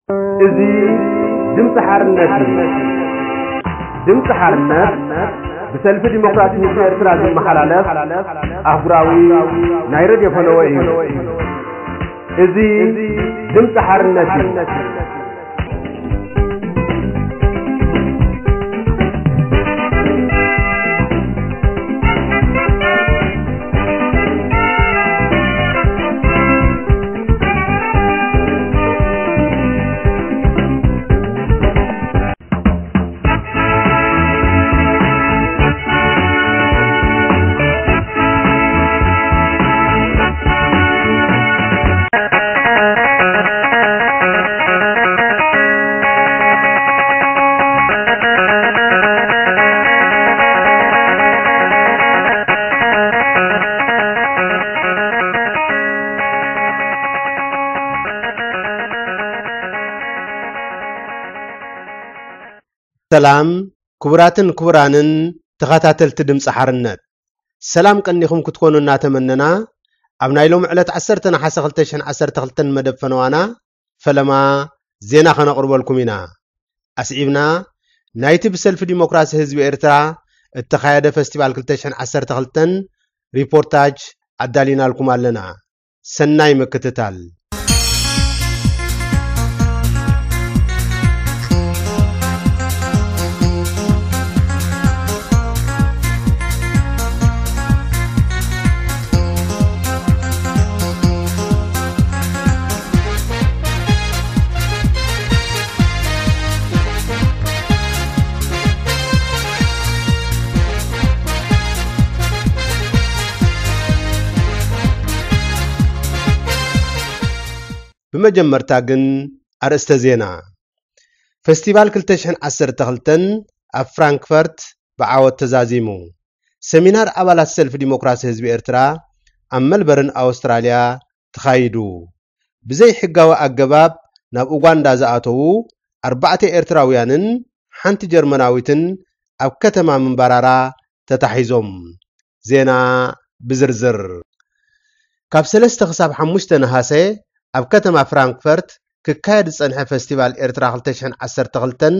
እዚ ድምፂ ሓርነት እዩ። ድምፂ ሓርነት ብሰልፊ ዲሞክራሲ ህዝቢ ኤርትራ ዝመሓላለፍ ኣህጉራዊ ናይ ሬድዮ ፈነወ እዩ። እዚ ድምፂ ሓርነት እዩ። ሰላም ክቡራትን ክቡራንን ተኸታተልቲ ድምፂ ሓርነት፣ ሰላም ቀኒኹም ክትኮኑ እናተመነና፣ ኣብ ናይ ሎሚ ዕለት ዓሰርተ ነሓሰ ክልተ ሽሕን ዓሰርተ ክልተን መደብ ፈነዋና ፈለማ ዜና ከነቕርበልኩም ኢና። ኣስዒብና ናይቲ ብሰልፊ ዲሞክራሲ ህዝቢ ኤርትራ እተኻየደ ፈስቲቫል ክልተ ሽሕን ዓሰርተ ክልተን ሪፖርታጅ ኣዳሊናልኩም ኣለና። ሰናይ ምክትታል። ብመጀመርታ ግን ኣርእስተ ዜና። ፈስቲቫል ክልተ ሽሕን ዓሰርተ ክልተን ኣብ ፍራንክፈርት ብዓወት ተዛዚሙ። ሰሚናር ኣባላት ሰልፊ ዲሞክራሲ ህዝቢ ኤርትራ ኣብ መልበርን ኣውስትራልያ ተኻይዱ። ብዘይ ሕጋዊ ኣገባብ ናብ ኡጋንዳ ዝኣተዉ ኣርባዕተ ኤርትራውያንን ሓንቲ ጀርመናዊትን ኣብ ከተማ ምንባራራ ተታሒዞም። ዜና ብዝርዝር። ካብ ሰለስተ ክሳብ ሓሙሽተ ነሃሰ ኣብ ከተማ ፍራንክፈርት ክካየድ ዝጸንሐ ፈስቲቫል ኤርትራ ክልተ ሽሕን ዓሰርተ ክልተን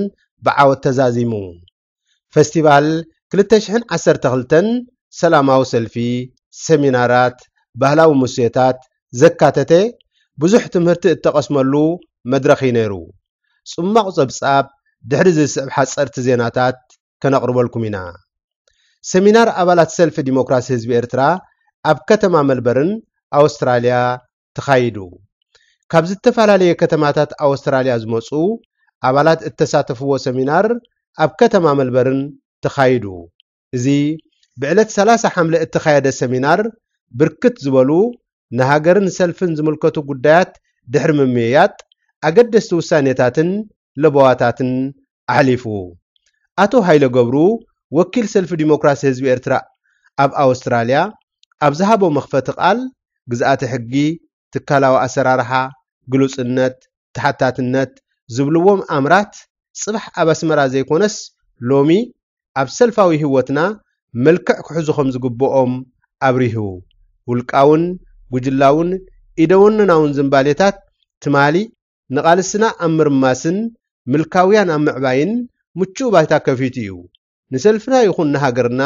ብዓወት ተዛዚሙ። ፈስቲቫል ክልተ ሽሕን ዓሰርተ ክልተን ሰላማዊ ሰልፊ፣ ሰሚናራት፣ ባህላዊ ሙሴታት ዘካተተ ብዙሕ ትምህርቲ እተቐስመሉ መድረኽ እዩ ነይሩ። ጽማቕ ጸብጻብ ድሕሪ ዝስዕብ ሓጸርቲ ዜናታት ከነቕርበልኩም ኢና። ሰሚናር ኣባላት ሰልፊ ዲሞክራሲ ህዝቢ ኤርትራ ኣብ ከተማ መልበርን ኣውስትራልያ ተኻይዱ። ካብ ዝተፈላለየ ከተማታት ኣውስትራልያ ዝመጹ ኣባላት እተሳተፍዎ ሰሚናር ኣብ ከተማ መልበርን ተኻይዱ። እዚ ብዕለት ሰላሳ ሓምለ እተኻየደ ሰሚናር ብርክት ዝበሉ ንሃገርን ሰልፍን ዝምልከቱ ጉዳያት ድሕሪ ምምይያጥ ኣገደስቲ ውሳኔታትን ለበዋታትን ኣሕሊፉ። ኣቶ ሃይለ ገብሩ ወኪል ሰልፊ ዲሞክራሲ ህዝቢ ኤርትራ ኣብ ኣውስትራልያ ኣብ ዝሃቦ መኽፈቲ ቃል ግዝኣተ ሕጊ፣ ትካላዊ ኣሰራርሓ፣ ግሉጽነት፣ ተሓታትነት ዝብልዎም ኣምራት ጽባሕ ኣብ ኣስመራ ዘይኮነስ ሎሚ ኣብ ሰልፋዊ ህይወትና መልክዕ ክሕዙ ከም ዝግብኦም ኣብሪሁ። ውልቃውን ጉጅላውን ኢደወነናውን ዝንባሌታት ትማሊ ንቓልስና ኣብ ምርማስን ምልካውያን ኣብ ምዕባይን ምቹእ ባይታ ከፊቱ እዩ። ንሰልፍና ይኹን ንሃገርና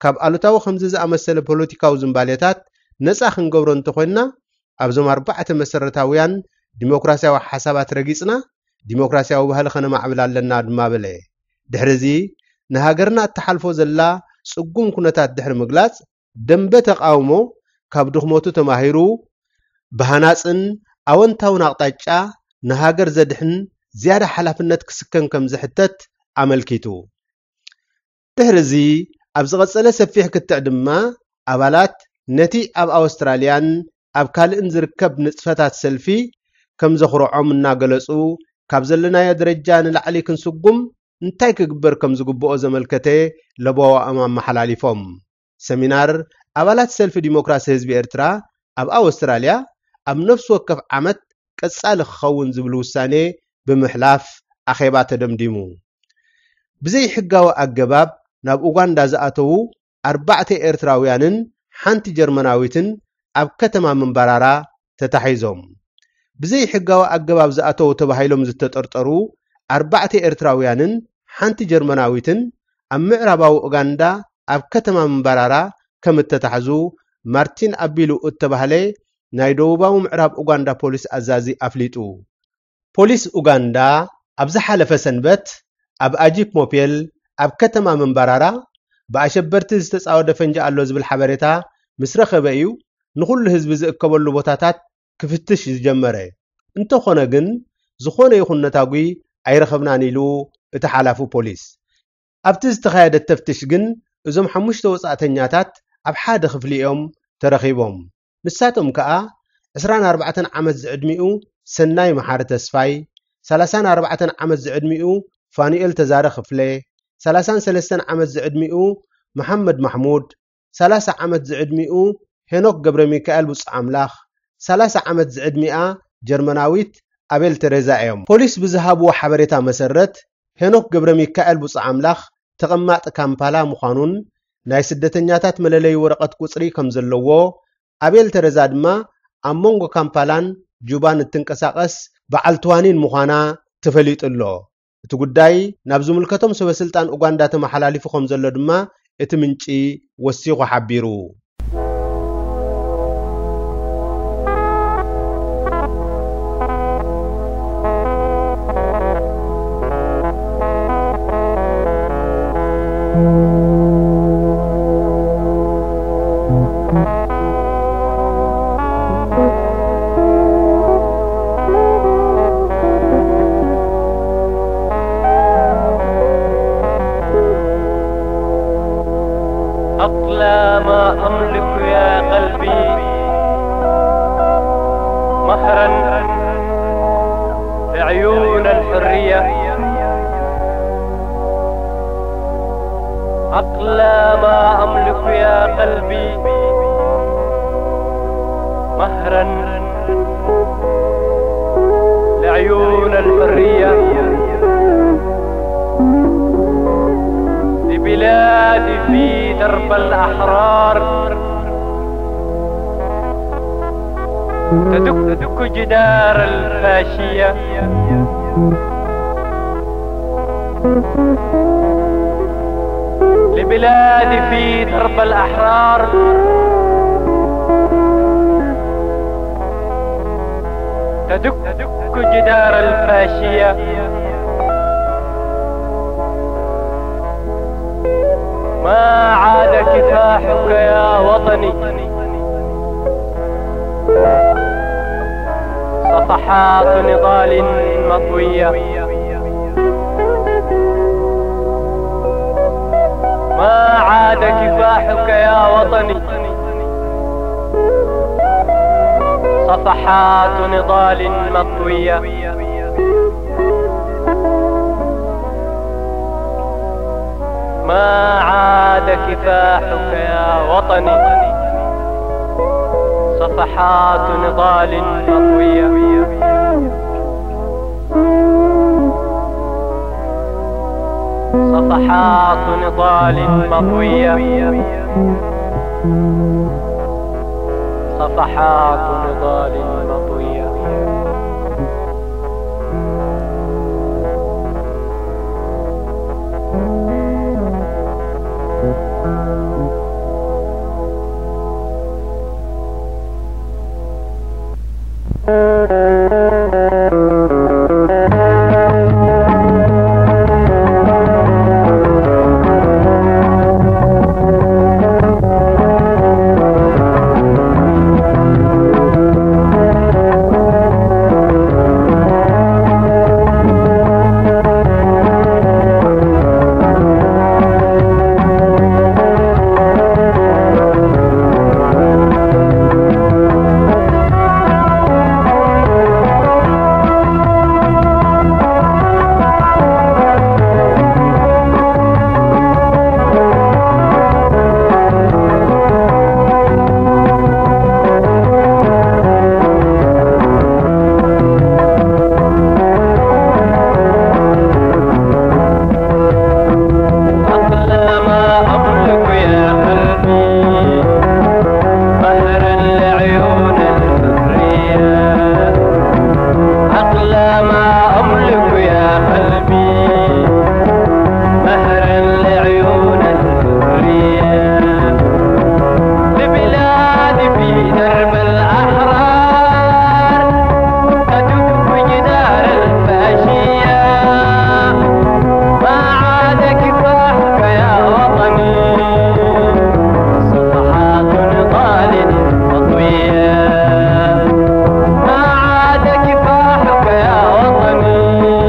ካብ ኣሉታዊ ከምዚ ዝኣመሰለ ፖለቲካዊ ዝንባሌታት ነጻ ክንገብሮ እንተኾይንና፣ ኣብዞም ኣርባዕተ መሰረታውያን ዲሞክራሲያዊ ሓሳባት ረጊጽና፣ ዲሞክራሲያዊ ባህሊ ከነማዕብል ኣለና ድማ በለ። ድሕሪ እዚ ንሃገርና እትሓልፎ ዘላ ጽጉም ኩነታት ድሕሪ ምግላጽ፣ ደንበ ተቓውሞ ካብ ድኽመቱ ተማሂሩ፣ ብሃናጽን ኣወንታውን ኣቕጣጫ ንሃገር ዘድሕን ዝያዳ ሓላፍነት ክስከም ከም ዝሕተት ኣመልኪቱ። ድሕሪ እዚ ኣብ ዝቐጸለ ሰፊሕ ክትዕ ድማ፣ ኣባላት ነቲ ኣብ ኣውስትራልያን ኣብ ካልእን ዝርከብ ንጥፈታት ሰልፊ ከም ዘኹርዖም እናገለጹ፣ ካብ ዘለናዮ ደረጃ ንላዕሊ ክንስጉም እንታይ ክግበር ከም ዝግብኦ ዘመልከተ ለበዋኦም ኣመሓላሊፎም። ሰሚናር ኣባላት ሰልፊ ዲሞክራሲ ህዝቢ ኤርትራ ኣብ ኣውስትራልያ ኣብ ነፍሲ ወከፍ ዓመት ቀጻሊ ክኸውን ዝብል ውሳኔ ብምሕላፍ ኣኼባ ተደምዲሙ። ብዘይሕጋዊ ኣገባብ ናብ ኡጋንዳ ዝኣተዉ ኣርባዕተ ኤርትራውያንን ሓንቲ ጀርመናዊትን ኣብ ከተማ ምንባራራ ተታሒዞም። ብዘይሕጋዊ ኣገባብ ዝኣተዉ ተባሂሎም ዝተጠርጠሩ ኣርባዕተ ኤርትራውያንን ሓንቲ ጀርመናዊትን ኣብ ምዕራባዊ ኡጋንዳ ኣብ ከተማ ምባራራ ከም እተታሕዙ ማርቲን ኣቢሉ እተባህለ ናይ ደቡባዊ ምዕራብ ኡጋንዳ ፖሊስ ኣዛዚ ኣፍሊጡ። ፖሊስ ኡጋንዳ ኣብ ዝሓለፈ ሰንበት ኣብ ኣጂፕ ሞፔል ኣብ ከተማ ምንባራራ ብኣሸበርቲ ዝተጻወደ ፈንጂ ኣሎ ዝብል ሓበሬታ ምስ ረኸበ እዩ ንኹሉ ህዝቢ ዝእከበሉ ቦታታት ክፍትሽ ዝጀመረ። እንተኾነ ግን ዝኾነ ይኹን ነታጒ ኣይረኸብናን ኢሉ እቲ ሓላፊ ፖሊስ። ኣብቲ ዝተኻየደ ተፍትሽ ግን እዞም ሓሙሽተ ወጻእተኛታት ኣብ ሓደ ክፍሊ እዮም ተረኺቦም። ንሳቶም ከኣ ዕስራን ኣርባዕተን ዓመት ዝዕድሚኡ ሰናይ መሓሪ ተስፋይ፣ ሰላሳን ኣርባዕተን ዓመት ዝዕድሚኡ ፋኑኤል ተዛረ ክፍለ፣ ሰላሳን ሰለስተን ዓመት ዝዕድሚኡ መሓመድ ማሕሙድ፣ ሰላሳ ዓመት ዝዕድሚኡ ሄኖክ ገብረሚካኤል ብጹእ ኣምላኽ፣ ሰላሳ ዓመት ዝዕድሚኣ ጀርመናዊት ኣቤል ተሬዛ እዮም። ፖሊስ ብዝሃብዎ ሓበሬታ መሰረት፣ ሄኖክ ገብረሚካኤል ብጹእ ኣምላኽ ተቐማጢ ካምፓላ ምዃኑን ናይ ስደተኛታት መለለዪ ወረቐት ቁጽሪ ከም ዘለዎ፣ ኣቤል ተሬዛ ድማ ኣብ መንጎ ካምፓላን ጁባን እትንቀሳቐስ በዓል ትዋኒን ምዃና ተፈሊጡ ኣሎ። እቲ ጉዳይ ናብ ዝምልከቶም ሰበ ስልጣን ኡጋንዳ ተመሓላሊፉ ከም ዘሎ ድማ እቲ ምንጪ ወሲኹ ሓቢሩ። أقلى ما أملك يا قلبي مهرا لعيون الحرية. أقلى ما أملك يا قلبي مهرا لعيون الحرية، لبلادي في درب الأحرار، تدك جدار الفاشية، لبلادي في درب الأحرار، تدك جدار الفاشية. ما عاد كفاحك يا وطني، صفحات نضال مطوية. ما عاد كفاحك يا وطني، صفحات نضال مطوية. ما عاد كفاحك يا وطني، صفحات نضال مطوية، صفحات نضال مطوية، صفحات نضال مطوية. قلبي مهرا لعيون الحرية، لبلادي في درب الأحرار تدق جدار الفاشية. ما عاد كفاحك يا وطني، صفحات غال مطوية. ما عاد كفاحك يا وطني،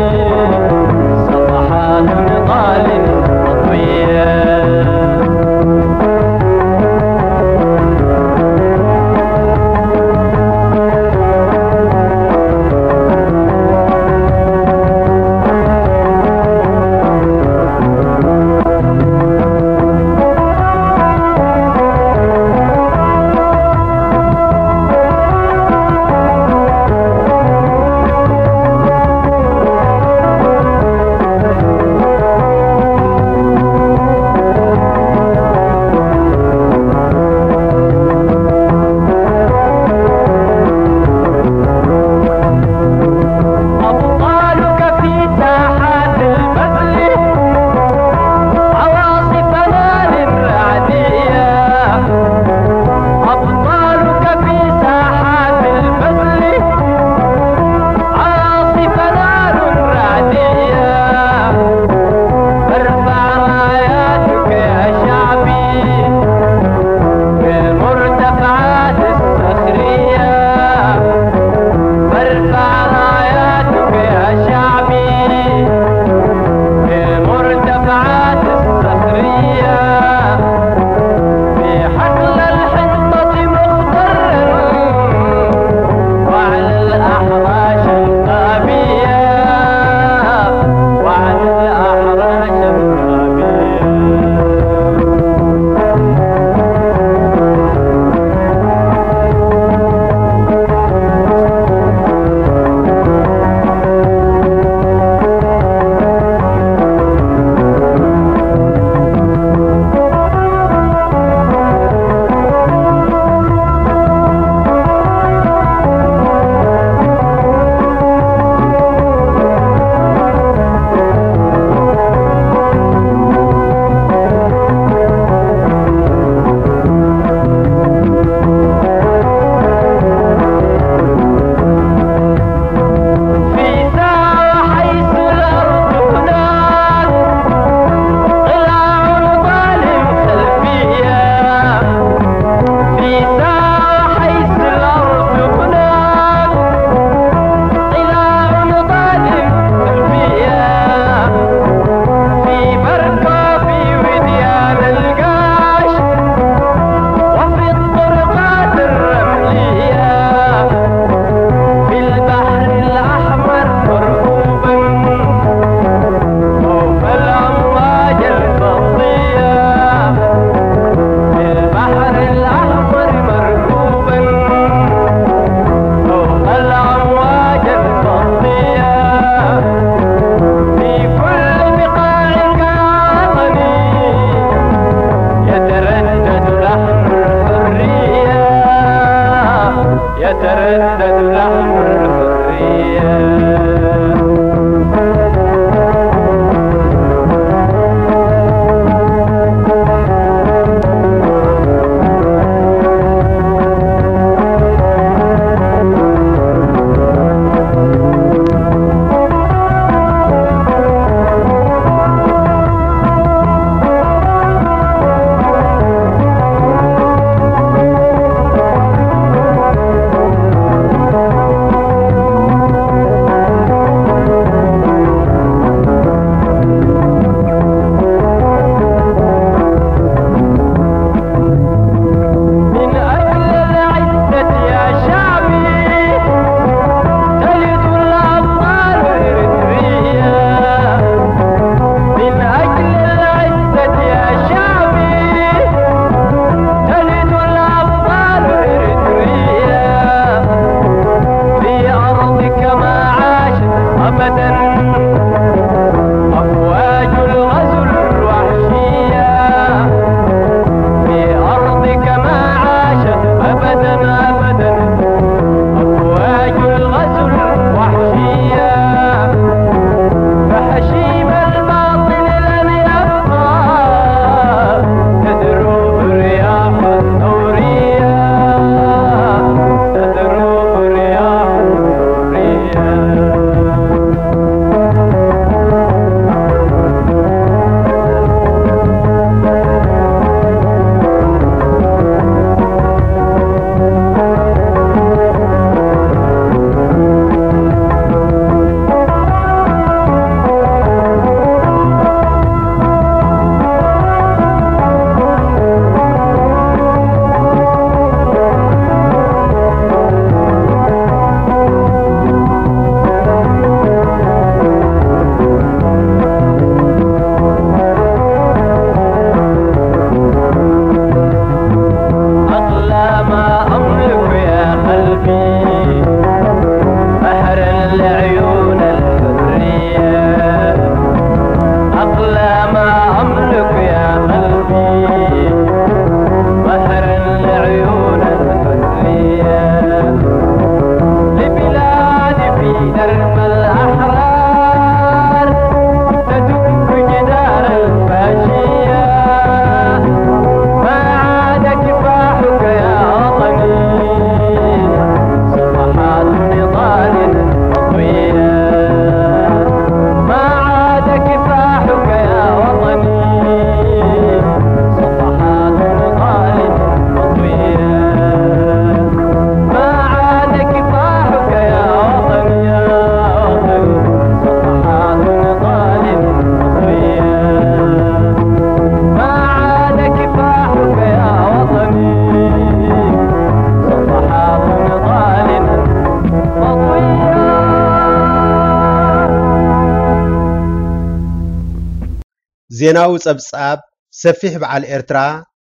ዜናዊ ጸብጻብ ሰፊሕ በዓል ኤርትራ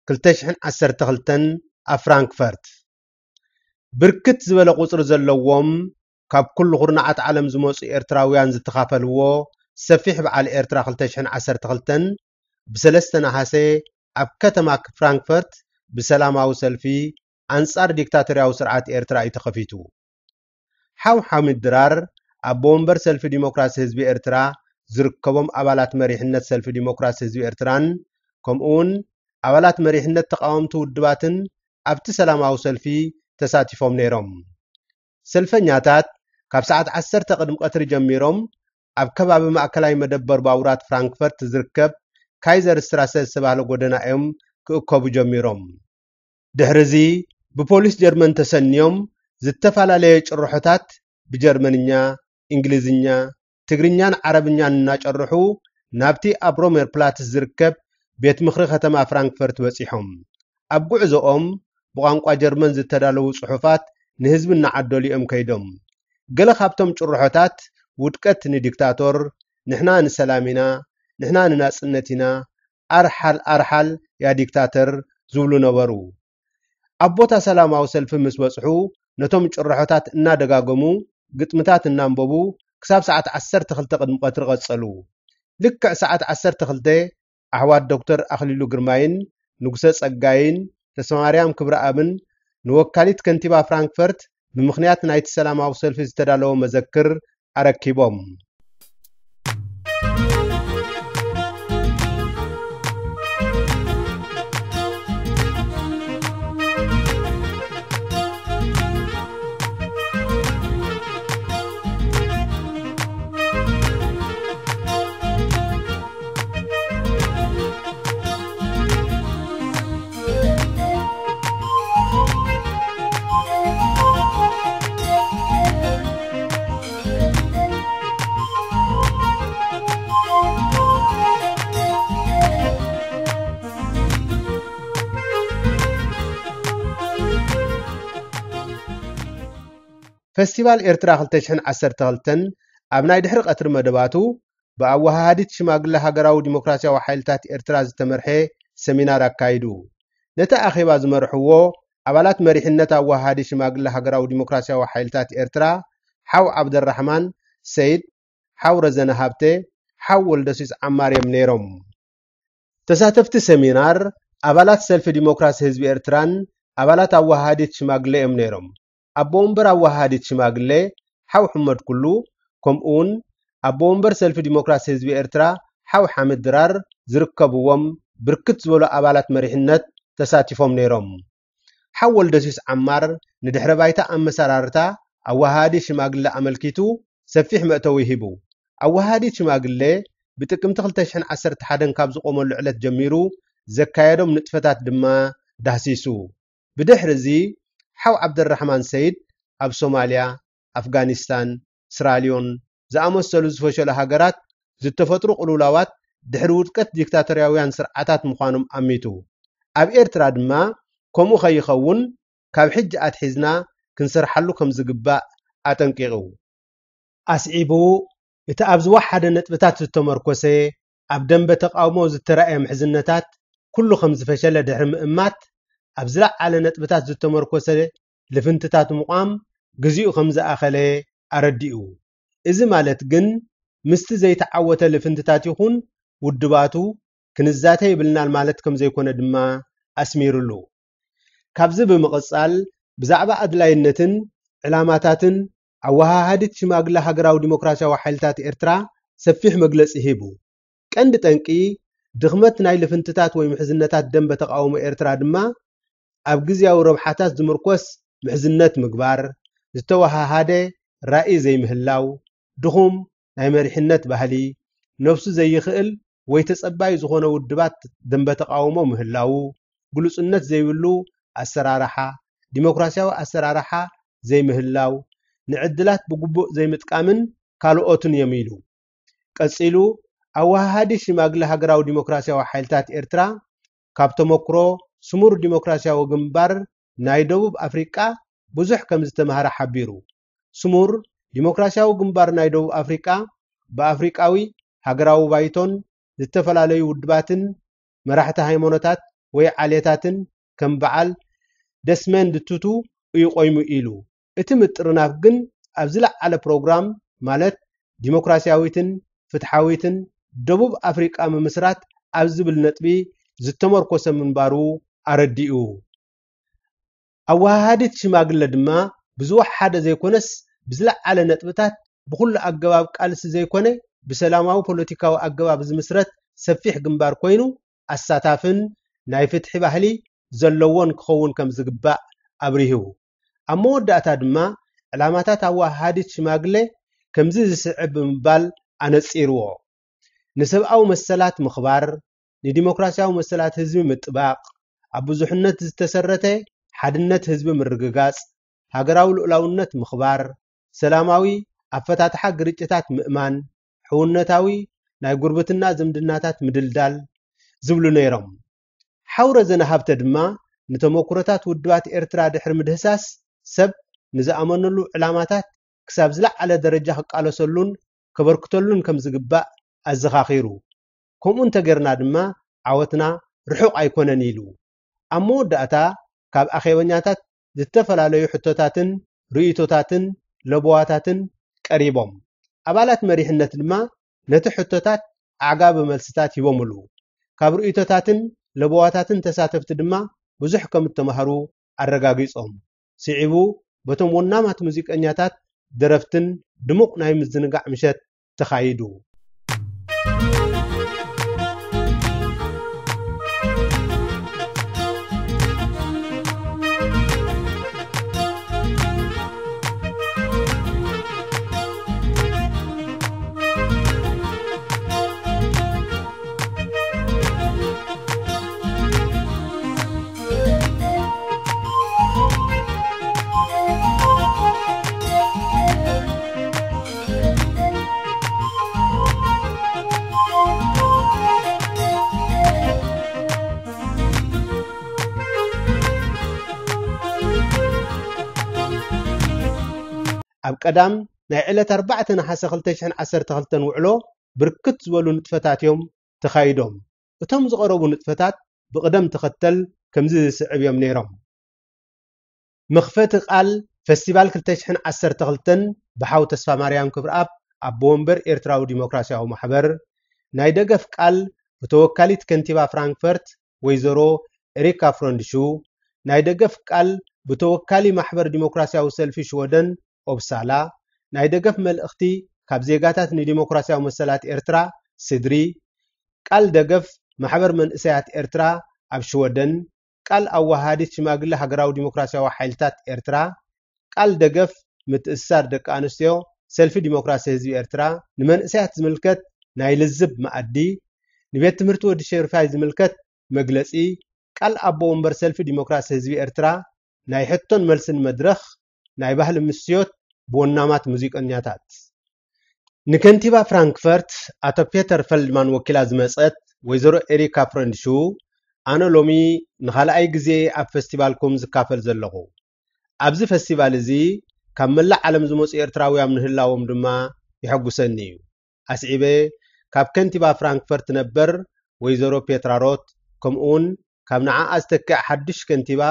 ክልተ ሽሕን ዓሰርተ ክልተን ኣብ ፍራንክፈርት። ብርክት ዝበለ ቁጽሪ ዘለዎም ካብ ኩሉ ኩርናዓት ዓለም ዝመጹ ኤርትራውያን ዝተኻፈልዎ ሰፊሕ በዓል ኤርትራ ክልተ ሽሕን ዓሰርተ ክልተን ብሰለስተ ነሓሰ ኣብ ከተማ ፍራንክፈርት ብሰላማዊ ሰልፊ ኣንጻር ዲክታቶርያዊ ስርዓት ኤርትራ እዩ ተኸፊቱ። ሓው ሓሚድ ድራር ኣቦ ወንበር ሰልፊ ዲሞክራሲ ህዝቢ ኤርትራ ዝርከቦም ኣባላት መሪሕነት ሰልፊ ዲሞክራሲ ህዝቢ ኤርትራን ከምኡውን ኣባላት መሪሕነት ተቃወምቲ ውድባትን ኣብቲ ሰላማዊ ሰልፊ ተሳቲፎም ነይሮም። ሰልፈኛታት ካብ ሰዓት ዓሰርተ ቅድሚ ቀትሪ ጀሚሮም ኣብ ከባቢ ማእከላይ መደበር ባቡራት ፍራንክፈርት ዝርከብ ካይዘር ስትራሰ ዝተባህለ ጎደና እዮም ክእከቡ ጀሚሮም። ድሕርዚ ብፖሊስ ጀርመን ተሰንዮም ዝተፈላለየ ጭርሖታት ብጀርመንኛ፣ እንግሊዝኛ፣ ትግርኛን ዓረብኛን እናጨርሑ ናብቲ ኣብ ሮሜር ፕላትስ ዝርከብ ቤት ምኽሪ ከተማ ፍራንክፈርት በጺሖም። ኣብ ጉዕዞኦም ብቋንቋ ጀርመን ዝተዳለዉ ጽሑፋት ንህዝቢ እናዓደሉ እዮም ከይዶም። ገለ ካብቶም ጭርሖታት ውድቀት ንዲክታቶር፣ ንሕና ንሰላም ኢና፣ ንሕና ንናጽነት ኢና፣ ኣርሓል ኣርሓል ያ ዲክታተር ዝብሉ ነበሩ። ኣብ ቦታ ሰላማዊ ሰልፊ ምስ በጽሑ ነቶም ጭርሖታት እናደጋገሙ ግጥምታት እናንበቡ ክሳብ ሰዓት ዓሰርተ ክልተ ቅድሚ ቀትሪ ቀጸሉ። ልክዕ ሰዓት ዓሰርተ ክልተ ኣሕዋት ዶክተር ኣኽሊሉ ግርማይን ንጉሰ ጸጋይን ተስፋማርያም ክብረኣብን ንወካሊት ከንቲባ ፍራንክፈርት ብምኽንያት ናይቲ ሰላማዊ ሰልፊ ዝተዳለወ መዘክር ኣረኪቦም። ፈስቲቫል ኤርትራ ክልተ ሽሕን ዓሰርተ ክልተን ኣብ ናይ ድሕሪ ቀትሪ መደባቱ ብኣወሃሃዲት ሽማግለ ሃገራዊ ዲሞክራስያዊ ሓይልታት ኤርትራ ዝተመርሐ ሰሚናር ኣካይዱ። ነቲ ኣኼባ ዝመርሕዎ ኣባላት መሪሕነት ኣወሃሃዲ ሽማግለ ሃገራዊ ዲሞክራስያዊ ሓይልታት ኤርትራ ሓው ዓብደራሕማን ሰይድ፣ ሓው ረዘነ ሃብተ፣ ሓው ወልደሲስ ዓማር እዮም ነይሮም። ተሳተፍቲ ሰሚናር ኣባላት ሰልፊ ዲሞክራሲ ህዝቢ ኤርትራን ኣባላት ኣወሃሃዲት ሽማግለ እዮም ነይሮም። ኣቦ ወንበር ኣወሃሃዲት ሽማግለ ሓው ሕመድ ኩሉ፣ ከምኡውን ኣቦ ወንበር ሰልፊ ዲሞክራሲ ህዝቢ ኤርትራ ሓው ሓምድ ድራር ዝርከብዎም ብርክት ዝበሉ ኣባላት መሪሕነት ተሳቲፎም ነይሮም። ሓው ወልደሲስ ዓማር ንድሕረ ባይታ ኣመሰራርታ ኣወሃሃዲ ሽማግለ ኣመልኪቱ ሰፊሕ መእተዊ ሂቡ። ኣወሃሃዲ ሽማግለ ብጥቅምቲ ክልተ ሽሕን ዓሰርተ ሓደን ካብ ዝቆመሉ ዕለት ጀሚሩ ዘካየዶም ንጥፈታት ድማ ዳህሲሱ። ብድሕሪ እዚ ሓው ዓብደራሕማን ሰይድ ኣብ ሶማልያ፣ ኣፍጋኒስታን፣ ስራልዮን ዝኣመሰሉ ዝፈሸሉ ሃገራት ዝተፈጥሩ ቅልውላዋት ድሕሪ ውድቀት ዲክታቶርያውያን ስርዓታት ምዃኖም ኣሚቱ። ኣብ ኤርትራ ድማ ከምኡ ከይኸውን ካብ ሕጂ ኣትሒዝና ክንሰርሓሉ ከም ዝግባእ ኣጠንቂቑ። ኣስዒቡ፣ እቲ ኣብ ዝወሓደ ነጥብታት ዝተመርኮሰ ኣብ ደንበ ተቓውሞ ዝተራእየ ምሕዝነታት ኩሉ ከም ዝፈሸለ ድሕሪ ምእማት፣ ኣብ ዝለዓለ ነጥብታት ዝተመርኮሰ ልፍንትታት ምቋም ግዚኡ ከም ዝኣኸለ ኣረዲኡ። እዚ ማለት ግን ምስቲ ዘይተዓወተ ልፍንትታት ይኹን ውድባቱ ክንዛተ ይብልናን ማለት ከም ዘይኮነ ድማ ኣስሚሩሉ። ካብዚ ብምቕጻል ብዛዕባ ኣድላይነትን ዕላማታትን ኣወሃሃዲት ሽማግለ ሃገራዊ ዲሞክራስያዊ ሓይልታት ኤርትራ ሰፊሕ መግለጺ ሂቡ። ቀንዲ ጠንቂ ድኽመት ናይ ልፍንትታት ወይ ምሕዝነታት ደንበ ተቓውሞ ኤርትራ ድማ ኣብ ግዝያዊ ረብሓታት ዝምርኮስ ምሕዝነት ምግባር፣ ዝተወሃሃደ ራኢ ዘይምህላው፣ ድኹም ናይ መሪሕነት ባህሊ፣ ነብሱ ዘይኽእል ወይ ተጸባዩ ዝኾነ ውድባት ደንበ ተቓውሞ ምህላው፣ ግሉጽነት ዘይብሉ ኣሰራርሓ፣ ዲሞክራስያዊ ኣሰራርሓ ዘይምህላው፣ ንዕድላት ብግቡእ ዘይምጥቃምን ካልኦትን እዮም ኢሉ። ቀጺሉ፣ ኣወሃሃዲ ሽማግለ ሃገራዊ ዲሞክራስያዊ ሓይልታት ኤርትራ ካብ ተመክሮ ስሙር ዲሞክራስያዊ ግንባር ናይ ደቡብ ኣፍሪቃ ብዙሕ ከም ዝተማህረ ሓቢሩ። ስሙር ዲሞክራስያዊ ግንባር ናይ ደቡብ ኣፍሪቃ ብኣፍሪቃዊ ሃገራዊ ባይቶን ዝተፈላለዩ ውድባትን መራሕቲ ሃይማኖታት ወይ ዓሌታትን ከም በዓል ደስመንድ ቱቱ እዩ ቆይሙ ኢሉ። እቲ ምጥርናፍ ግን ኣብ ዝለዓለ ፕሮግራም፣ ማለት ዲሞክራሲያዊትን ፍትሓዊትን ደቡብ ኣፍሪቃ ምምስራት ኣብ ዝብል ነጥቢ ዝተመርኮሰ ምንባሩ ኣረዲኡ። ኣወሃሃዲት ሽማግለ ድማ ብዝወሓደ ዘይኮነስ ብዝለዓለ ነጥብታት ብኹሉ ኣገባብ ቃልሲ ዘይኮነ ብሰላማዊ ፖለቲካዊ ኣገባብ ዝምስረት ሰፊሕ ግንባር ኮይኑ ኣሳታፍን ናይ ፍትሒ ባህሊ ዘለዎን ክኸውን ከም ዝግባእ ኣብሪሁ። ኣብ መወዳእታ ድማ ዕላማታት ኣወሃሃዲት ሽማግለ ከምዚ ዝስዕብ ብምባል ኣነጺርዎ። ንሰብኣዊ መሰላት ምኽባር፣ ንዲሞክራሲያዊ መሰላት ህዝቢ ምጥባቕ፣ ኣብ ብዙሕነት ዝተሰረተ ሓድነት ህዝቢ ምርግጋጽ፣ ሃገራዊ ልኡላውነት ምኽባር፣ ሰላማዊ ኣፈታትሓ ግርጭታት ምእማን፣ ሕውነታዊ ናይ ጉርብትና ዝምድናታት ምድልዳል ዝብሉ ነይሮም። ሓውረ ዘነሃብተ ድማ ንተመኩሮታት ውድባት ኤርትራ ድሕሪ ምድህሳስ ሰብ ንዝኣመነሉ ዕላማታት ክሳብ ዝለዓለ ደረጃ ክቃለሰሉን ከበርክተሉን ከም ዝግባእ ኣዘኻኺሩ። ከምኡ እንተገርና ድማ ዓወትና ርሑቕ ኣይኮነን ኢሉ። ኣብ መወዳእታ ካብ ኣኼበኛታት ዝተፈላለዩ ሕቶታትን ርእይቶታትን ለበዋታትን ቀሪቦም። ኣባላት መሪሕነት ድማ ነቲ ሕቶታት ኣዕጋቢ መልስታት ሂቦምሉ። ካብ ርእይቶታትን ለበዋታትን ተሳተፍቲ ድማ ብዙሕ ከም እተማህሩ ኣረጋጊጾም። ስዒቡ በቶም ወናማት ሙዚቀኛታት፣ ደረፍትን ድሙቕ ናይ ምዝንጋዕ ምሸት ተኻይዱ። ኣብ ቀዳም ናይ ዕለት ኣርባዕተ ነሓሰ ክልተ ሽሕን ዓሰርተ ክልተን ውዕሎ ብርክት ዝበሉ ንጥፈታት እዮም ተኻይዶም። እቶም ዝቐረቡ ንጥፈታት ብቕደም ተኸተል ከምዚ ዝስዕብ እዮም ነይሮም። መኽፈቲ ቃል ፈስቲቫል ክልተ ሽሕን ዓሰርተ ክልተን ብሓው ተስፋማርያም ክብረኣብ፣ ኣቦ ወንበር ኤርትራዊ ዲሞክራሲያዊ ማሕበር፣ ናይ ደገፍ ቃል ብተወካሊት ከንቲባ ፍራንክፈርት ወይዘሮ ኤሪካ ፍሮንድሹ፣ ናይ ደገፍ ቃል ብተወካሊ ማሕበር ዲሞክራሲያዊ ሰልፊ ሽወደን ኦፕሳላ፣ ናይ ደገፍ መልእኽቲ ካብ ዜጋታት ንዲሞክራሲያዊ መሰላት ኤርትራ ስድሪ፣ ቃል ደገፍ ማሕበር መንእሰያት ኤርትራ ኣብ ሽወደን፣ ቃል ኣወሃሃዲት ሽማግለ ሃገራዊ ዲሞክራሲያዊ ሓይልታት ኤርትራ፣ ቃል ደገፍ ምትእስሳር ደቂ ኣንስትዮ ሰልፊ ዲሞክራሲ ህዝቢ ኤርትራ፣ ንመንእሰያት ዝምልከት ናይ ልዝብ መኣዲ፣ ንቤት ትምህርቲ ወዲ ሸሪፋይ ዝምልከት መግለጺ፣ ቃል ኣቦ ወንበር ሰልፊ ዲሞክራሲ ህዝቢ ኤርትራ፣ ናይ ሕቶን መልስን መድረኽ፣ ናይ ባህሊ ምስዮት ብወናማት ሙዚቀኛታት። ንከንቲባ ፍራንክፈርት ኣቶ ፔተር ፈልድማን ወኪላ ዝመጸት ወይዘሮ ኤሪካ ፍረንድሹ፣ ኣነ ሎሚ ንኻልኣይ ግዜ ኣብ ፈስቲቫልኩም ዝካፈል ዘለኹ። ኣብዚ ፈስቲቫል እዚ ካብ መላእ ዓለም ዝመጹ ኤርትራውያን ምህላዎም ድማ የሐጉሰኒ እዩ። ኣስዒበ ካብ ከንቲባ ፍራንክፈርት ነበር ወይዘሮ ፔትራ ሮት፣ ከምኡውን ካብ ንዓኣ ዝተክእ ሓድሽ ከንቲባ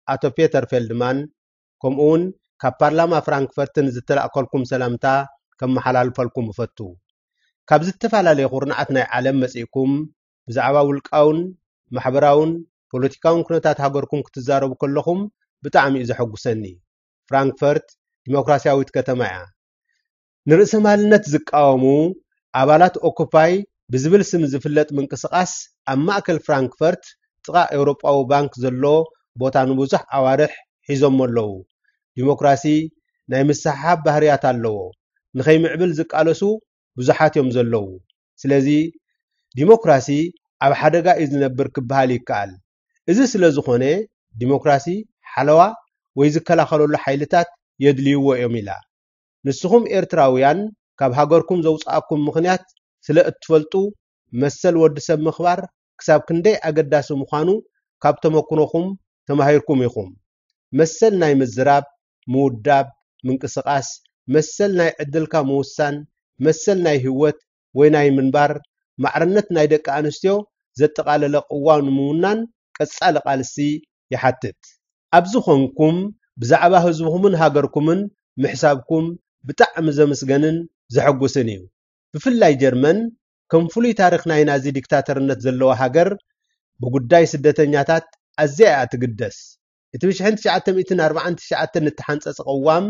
ኣቶ ፔተር ፌልድማን፣ ከምኡውን ካብ ፓርላማ ፍራንክፈርትን ዝተላእከልኩም ሰላምታ ከመሓላልፈልኩም እፈቱ። ካብ ዝተፈላለየ ኩርናዓት ናይ ዓለም መጺእኩም ብዛዕባ ውልቃውን ማሕበራውን ፖለቲካውን ኩነታት ሃገርኩም ክትዛረቡ ከለኹም ብጣዕሚ እዩ ዘሐጉሰኒ። ፍራንክፈርት ዲሞክራሲያዊት ከተማ እያ። ንርእሰማልነት ዝቃወሙ ኣባላት ኦኩፓይ ብዝብል ስም ዝፍለጥ ምንቅስቓስ ኣብ ማእከል ፍራንክፈርት ጥቓ ኤውሮጳዊ ባንክ ዘሎ ቦታ ንብዙሕ ኣዋርሕ ሒዞሞ ኣለዉ። ዲሞክራሲ ናይ ምስሕሓብ ባህርያት ኣለዎ። ንኸይምዕብል ዝቃለሱ ብዙሓት እዮም ዘለዉ። ስለዚ ዲሞክራሲ ኣብ ሓደጋ እዩ ዝነብር ክበሃል ይከኣል። እዚ ስለ ዝኾነ ዲሞክራሲ ሓለዋ ወይ ዝከላኸለሉ ሓይልታት የድልይዎ እዮም ኢላ። ንስኹም ኤርትራውያን ካብ ሃገርኩም ዘውጽኣኩም ምኽንያት ስለ እትፈልጡ መሰል ወዲ ሰብ ምኽባር ክሳብ ክንደይ ኣገዳሲ ምዃኑ ካብ ተመክሮኹም ተማሂርኩም ኢኹም። መሰል ናይ ምዝራብ፣ ምውዳብ፣ ምንቅስቓስ፣ መሰል ናይ ዕድልካ ምውሳን፣ መሰል ናይ ህይወት ወይ ናይ ምንባር ማዕርነት ናይ ደቂ ኣንስትዮ ዘጠቓለለ ቅዋም ንምውናን ቀጻሊ ቃልሲ ይሓትት። ኣብዚ ኾንኩም ብዛዕባ ህዝብኹምን ሃገርኩምን ምሕሳብኩም ብጣዕሚ ዘምስገንን ዘሐጉስን እዩ። ብፍላይ ጀርመን ከም ፍሉይ ታሪኽ ናይ ናዚ ዲክታተርነት ዘለዋ ሃገር ብጉዳይ ስደተኛታት ኣዝያ እያ ትግደስ። እቲ ብ ትሽዓተ ሚእትን ኣርባዓን ትሽዓተን እተሓንጸጸ ቅዋም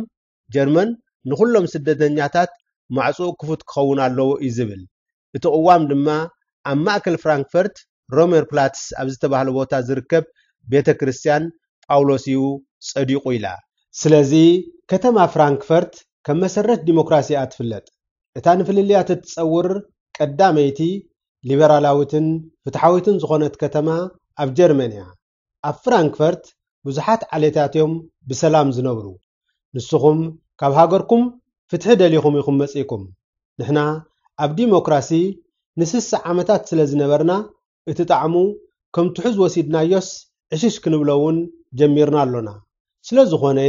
ጀርመን ንኹሎም ስደተኛታት ማዕጾኡ ክፉት ክኸውን ኣለዎ እዩ ዝብል። እቲ ቅዋም ድማ ኣብ ማእከል ፍራንክፈርት ሮሜር ፕላትስ ኣብ ዝተባህለ ቦታ ዝርከብ ቤተ ክርስቲያን ጳውሎስ እዩ ጸዲቑ ኢላ። ስለዚ ከተማ ፍራንክፈርት ከም መሰረት ዲሞክራሲ እያ ትፍለጥ። እታ ንፍልልያት እትጸውር ቀዳመይቲ ሊበራላዊትን ፍትሓዊትን ዝኾነት ከተማ ኣብ ጀርመን እያ። ኣብ ፍራንክፈርት ብዙሓት ዓሌታት እዮም ብሰላም ዝነብሩ። ንስኹም ካብ ሃገርኩም ፍትሒ ደሊኹም ኢኹም መጺእኩም። ንሕና ኣብ ዲሞክራሲ ንስሳ ዓመታት ስለ ዝነበርና እቲ ጣዕሙ ከም ትሑዝ ወሲድናዮስ ዕሽሽ ክንብሎ እውን ጀሚርና ኣሎና። ስለ ዝኾነ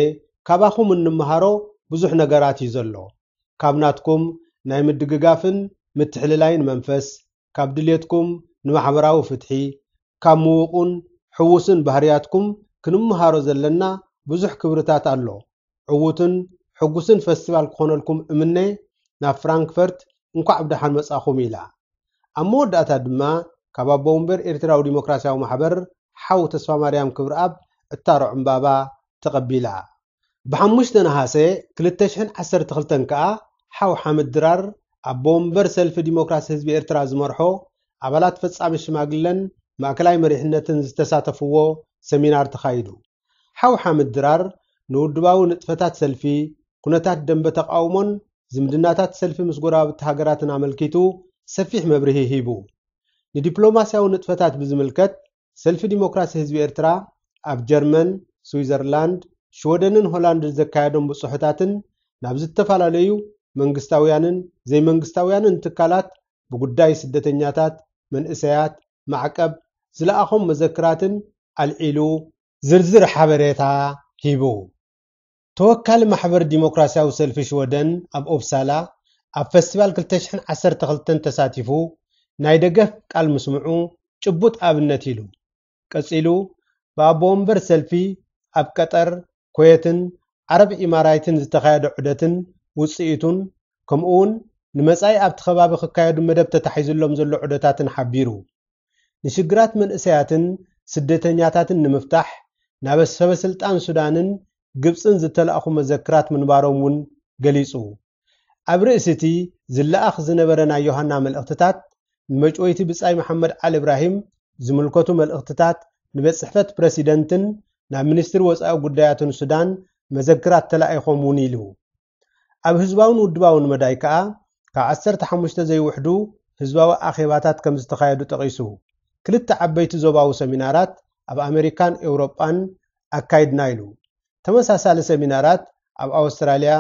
ካባኹም እንመሃሮ ብዙሕ ነገራት እዩ ዘሎ። ካብ ናትኩም ናይ ምድግጋፍን ምትሕልላይን መንፈስ፣ ካብ ድሌትኩም ንማሕበራዊ ፍትሒ፣ ካብ ምዉቑን ሕዉስን ባህርያትኩም ክንመሃሮ ዘለና ብዙሕ ክብርታት ኣሎ። ዕዉትን ሕጉስን ፈስቲቫል ክኾነልኩም እምነ፣ ናብ ፍራንክፈርት እንኳዕ ብደሓን መጻኹም ኢላ። ኣብ መወዳእታ ድማ ካብ ኣቦ ወንበር ኤርትራዊ ዲሞክራሲያዊ ማሕበር ሓው ተስፋ ማርያም ክብረኣብ እታሮ ዕምባባ ተቐቢላ። ብ ሓሙሽተ ነሃሰ ክልተ ሽሕን ዓሰርተ ክልተን ከኣ ሓው ሓምድ ድራር ኣቦ ወንበር ሰልፊ ዲሞክራሲ ህዝቢ ኤርትራ ዝመርሖ ኣባላት ፈጻሚ ሽማግለን ማእከላይ መሪሕነትን ዝተሳተፍዎ ሰሚናር ተኻይዱ። ሓው ሓምድ ድራር ንውድባዊ ንጥፈታት ሰልፊ፣ ኩነታት ደንበ ተቃውሞን ዝምድናታት ሰልፊ ምስ ጎረባብቲ ሃገራትን ኣመልኪቱ ሰፊሕ መብርሂ ሂቡ። ንዲፕሎማስያዊ ንጥፈታት ብዝምልከት ሰልፊ ዲሞክራሲ ህዝቢ ኤርትራ ኣብ ጀርመን፣ ስዊዘርላንድ፣ ሽወደንን ሆላንድን ዘካየዶም ብጽሑታትን ናብ ዝተፈላለዩ መንግስታውያንን ዘይመንግስታውያንን ትካላት ብጉዳይ ስደተኛታት፣ መንእሰያት፣ ማዕቀብ ዝለኣኾም መዘክራትን ኣልዒሉ ዝርዝር ሓበሬታ ሂቡ። ተወካሊ ማሕበር ዲሞክራሲያዊ ሰልፊ ሽወደን ኣብ ኦፕሳላ ኣብ ፈስቲቫል ክልተ ሽሕን ዓሰርተ ክልተን ተሳቲፉ ናይ ደገፍ ቃል ምስምዑ ጭቡጥ ኣብነት ኢሉ። ቀጺሉ ብኣቦ ወንበር ሰልፊ ኣብ ቀጠር፣ ኩዌትን ዓረብ ኢማራይትን ዝተኻየደ ዑደትን ውጽኢቱን፣ ከምኡውን ንመጻኢ ኣብቲ ከባቢ ክካየዱ መደብ ተታሒዙሎም ዘሎ ዑደታትን ሓቢሩ። ንሽግራት መንእሰያትን ስደተኛታትን ንምፍታሕ ናብ ሰበ ስልጣን ሱዳንን ግብጽን ዝተላእኹ መዘክራት ምንባሮም እውን ገሊጹ። ኣብ ርእሲ እቲ ዝለኣኽ ዝነበረ ናይ ዮሃና መልእኽትታት፣ ንመጭወይቲ ብጻይ መሓመድ ዓሊ እብራሂም ዝምልከቱ መልእኽትታት ንቤት ጽሕፈት ፕረሲደንትን ናብ ሚኒስትሪ ወጻኢ ጉዳያትን ሱዳን መዘክራት ተላኢኾም እውን ኢሉ። ኣብ ህዝባውን ውድባውን መዳይ ከኣ ካብ ዓሰርተ ሓሙሽተ ዘይውሕዱ ህዝባዊ ኣኼባታት ከም ዝተኻየዱ ጠቒሱ፣ ክልተ ዓበይቲ ዞባዊ ሰሚናራት ኣብ ኣሜሪካን ኤውሮጳን ኣካይድና ኢሉ። ተመሳሳሊ ሰሚናራት ኣብ ኣውስትራልያ፣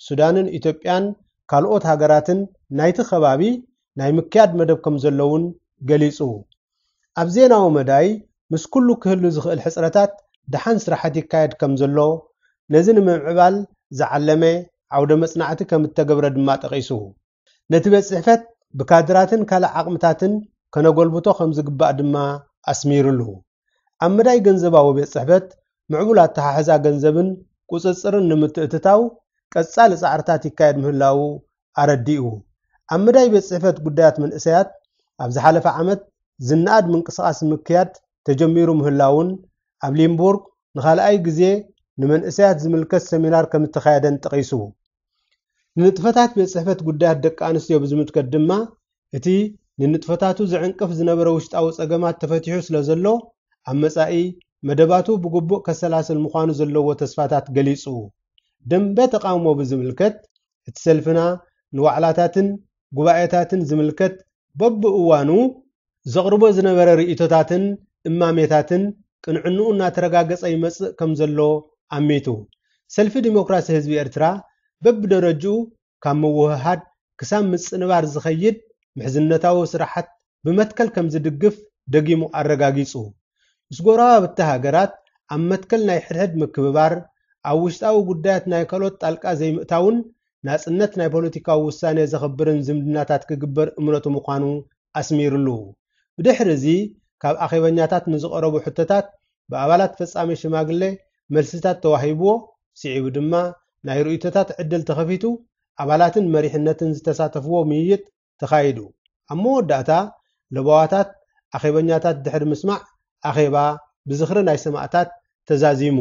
ሱዳንን ኢትዮጵያን ካልኦት ሃገራትን ናይቲ ከባቢ ናይ ምክያድ መደብ ከም ዘለውን ገሊጹ። ኣብ ዜናዊ መዳይ ምስ ኩሉ ክህሉ ዝኽእል ሕጽረታት ደሓን ስራሓት ይካየድ ከም ዘሎ፣ ነዚ ንምምዕባል ዝዓለመ ዓውደ መጽናዕቲ ከም እተገብረ ድማ ጠቒሱ። ነቲ ቤት ጽሕፈት ብካድራትን ካልእ ዓቕምታትን ከነጎልብቶ ከም ዝግባእ ድማ ኣስሚሩሉ። ኣብ መዳይ ገንዘባዊ ቤት ጽሕፈት ምዕቡል ኣተሓሕዛ ገንዘብን ቁጽጽርን ንምትእትታው ቀጻሊ ጻዕርታት ይካየድ ምህላዉ ኣረዲኡ። ኣብ መዳይ ቤት ጽሕፈት ጉዳያት መንእሰያት ኣብ ዝሓለፈ ዓመት ዝነኣድ ምንቅስቓስ ምክያድ ተጀሚሩ ምህላዉን ኣብ ሊምቡርግ ንኻልኣይ ግዜ ንመንእሰያት ዝምልከት ሰሚናር ከም እተኻየደን ጠቒሱ። ንንጥፈታት ቤት ጽሕፈት ጉዳያት ደቂ ኣንስትዮ ብዝምልከት ድማ፣ እቲ ንንጥፈታቱ ዝዕንቅፍ ዝነበረ ውሽጣዊ ጸገማት ተፈቲሑ ስለ ዘሎ፣ ኣብ መጻኢ መደባቱ ብግቡእ ከሰላስል ምዃኑ ዘለዎ ተስፋታት ገሊጹ። ደንበ ተቓውሞ ብዝምልከት፣ እቲ ሰልፍና ንዋዕላታትን ጉባኤታትን ዝምልከት በብእዋኑ ዘቕርቦ ዝነበረ ርእይቶታትን እማሜታትን ቅንዕንኡ እናተረጋገጸ ይመጽእ ከም ዘሎ ኣሚቱ። ሰልፊ ዲሞክራሲ ህዝቢ ኤርትራ በብደረጅኡ ካብ ምውህሃድ ክሳብ ምጽንባር ዝኸይድ ምሕዝነታዊ ስራሓት ብመትከል ከም ዝድግፍ ደጊሙ ኣረጋጊጹ። ምስ ጎረባብቲ ሃገራት ኣብ መትከል ናይ ሕድሕድ ምክብባር፣ ኣብ ውሽጣዊ ጉዳያት ናይ ካልኦት ጣልቃ ዘይምእታውን ናጽነት ናይ ፖለቲካዊ ውሳኔ ዘኽብርን ዝምድናታት ክግበር እምነቱ ምዃኑ ኣስሚሩሉ። ብድሕሪ እዚ ካብ ኣኼበኛታት ንዝቐረቡ ሕቶታት ብኣባላት ፈጻሚ ሽማግሌ መልስታት ተዋሂብዎ፣ ስዒቡ ድማ ናይ ርእይቶታት ዕድል ተኸፊቱ፣ ኣባላትን መሪሕነትን ዝተሳተፍዎ ምይይጥ ተኻይዱ። ኣብ መወዳእታ ለበዋታት ኣኼበኛታት ድሕሪ ምስማዕ ኣኼባ ብዝኽሪ ናይ ሰማእታት ተዛዚሙ።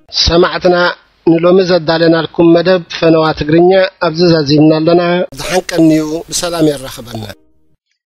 ሰማዕትና፣ ንሎሚ ዘዳለናልኩም መደብ ፈነዋ ትግርኛ ኣብዚ ዛዚምና ኣለና። ዝሓንቀንዩ ብሰላም የራኽበና።